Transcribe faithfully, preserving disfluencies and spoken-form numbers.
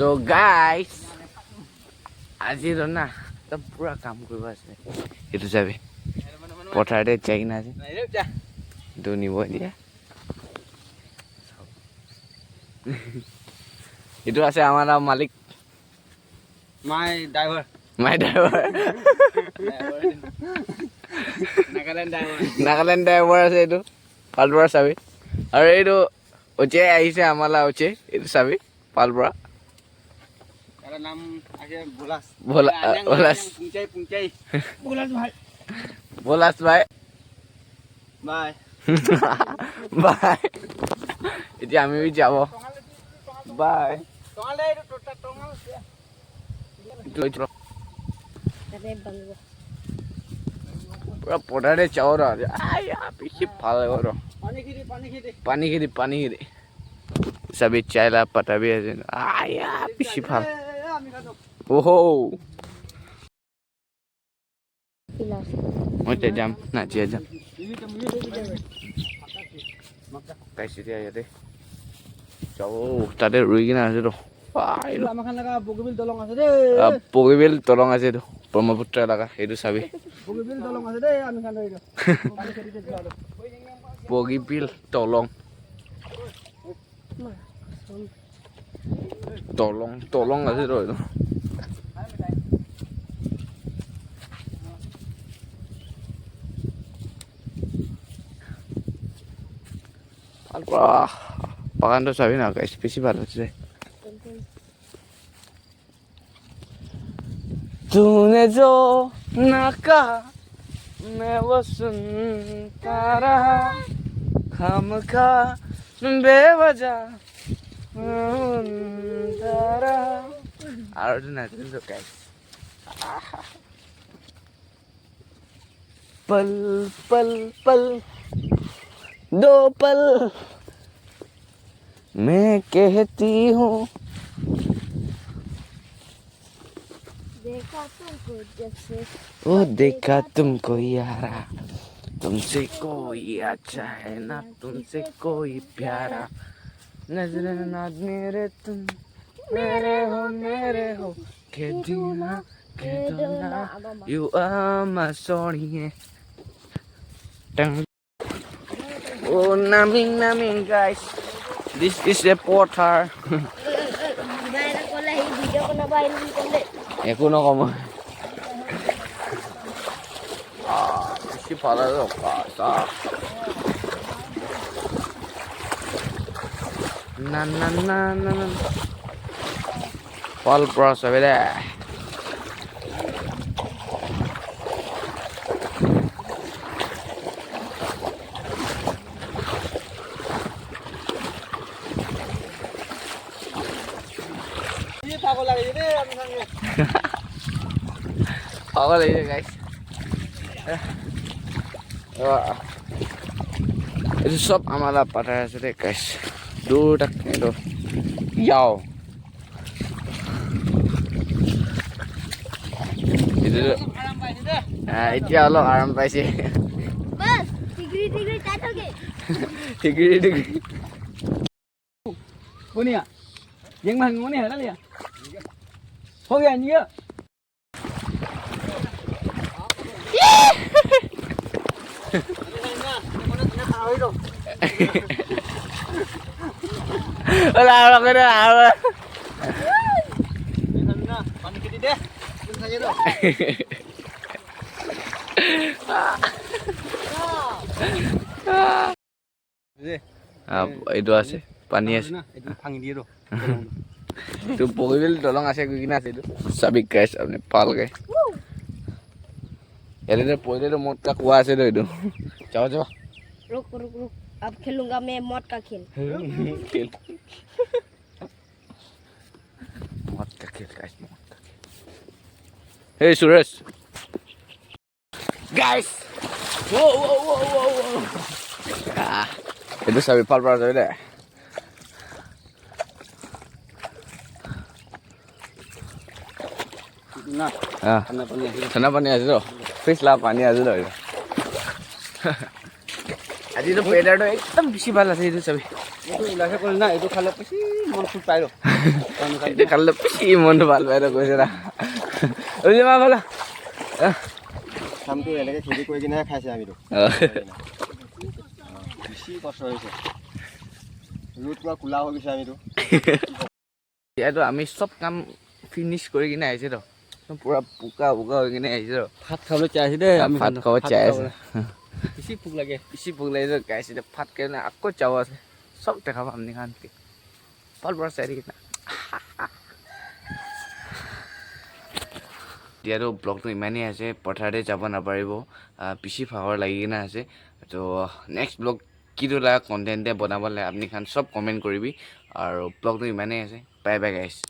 So guys, আজি ৰ না একদম পুৰা কাম কৰিব আছে। এইটো চাবি পথাৰতে যাই কিনে আছে। এইটো নিব এতিয়া। এইটো আছে আমাৰ মালিক। My driver. My driver. Nagaland driver. Nagaland driver আছে এইটো। পালবৰা চাবি। আৰু এইটো উচে আহিছে, আমালা উচে। এইটো চাবি। পালবৰা। তাৰ নাম আছে ভোলাছ। ভোলা-, আ, আনাং, ভোলাছ। আনাং, পুংচাই, পুংচাই। ভোলাছ ভাই। ভোলাছ ভাই। বাই। বাই। এতিয়া আমি যাব। বাই। পুৰা পথাৰে চাউল আৰু। আই, আ, বেছি ভাল লাগে আৰু। পানী খেতি, পানী খেতি। পানী খেতি, পানী খেতি। চাবি চাইলা পাতা বি আছে। আই, আ, বেছি ভাল। ওহো। মই এতিয়া যাম, নাজিয়া যাম। Guys, এতিয়া ইয়াতে যাব, তাতে ৰৈ কিনে আছে তো। আহ, এইটো আমাৰ খান লগা বগীবিল দলং আছে দেই। আহ, বগীবিল দলং আছে এইটো, ব্ৰহ্মপুত্ৰ এলেকা। এইটো চাবি। বগীবিল দলং আছে দেই, আমি খান এইটো। বগীবিল দলং। Tolong, tolong ase toh etu. Bhal pora bagan toh sabi na guys, bishi bhal ase. तूने जो ना कहा, मैं वो सुनता रहा, खामखा बेवजह सुनता रहा। Aru tu natin to, guys. पल पल पल दो पल मैं कहती हूँ। देखा तुमको जब से ओ देखा तुमको यारा, तुमसे कोई अच्छा है ना, तुमसे कोई प्यारा। नजर ना मेरे तुम मेरे हो, मेरे हो, खेदना, खेदना, you are my soulmate. Tang. Oh, naming, naming, guys. This is a portal. Ekho nokoma. Ah, bishi bhal ase, ah, sa. Na, na, na, na, na. Bhal pora sabi de. Pabo lagise, guys. Wah. Etu sob amar la pathar ase de, guys. Dur tak etu. Yao. Etu, ah, etia olop aram paise. Bas, tigri, tigri, tai thoke. Tigri, tigri. Kau ni ya? Yang mana kau ni ya? Dah lihat. Kau yang ni ya? Wala, wala ko na, wala. Ah, etu ase, pani ase. Na, etu bhangi diye to. Tu Bogibel dolong ase, koi kena ase etu. Sabi guys, apni bhal ke. Yate to poile to mot ka kua ase to etu. Jao, jao. रुक, रुक, रुक। अब खेलूंगा मैं मौत का खेल। Khel. Mot ka khel, guys, mot ka khel. Hey, Suresh. Guys. Whoa, whoa, whoa, whoa, whoa. Ah, etu sabi bhal para sabi de. Na, ah, thanda pani ase. Thanda pani ase to. Fridge la pani ase to. Aji to weather to ekdom bishi bhal ase etu sabi. Etu ulai se kole na, etu khale bishi Mon khul pai lo. Etu khan le bishi mon to bhal pai lo koise na. Oi, ma bhalo. Kaamtu eneke kheti kori kene khaise ami to. Bishi kosto hoise. Rud pura kula hoi gise ami to. Etu ami sob kam finish kori kene ahise to. Ekdom pura boga boga hoi kene ahise to. Bhat khabole chai ase de. Ami Bhat khan khabo bhat chai ase. khabole. Bishi bhuk lage. Bishi bhuk lagise guys, etu bhat khaina akko jabo ase. Sob dekhabo apni khan ke. Bhal para sai kena. Etia to vlog to imane ase, pathar te jabo naparibo. Ah, bishi bhagor lagi kena ase. To next vlog kitu laga content te banabole apni khan sob comment koribi. Aru vlog to imane ase. Bye bye guys.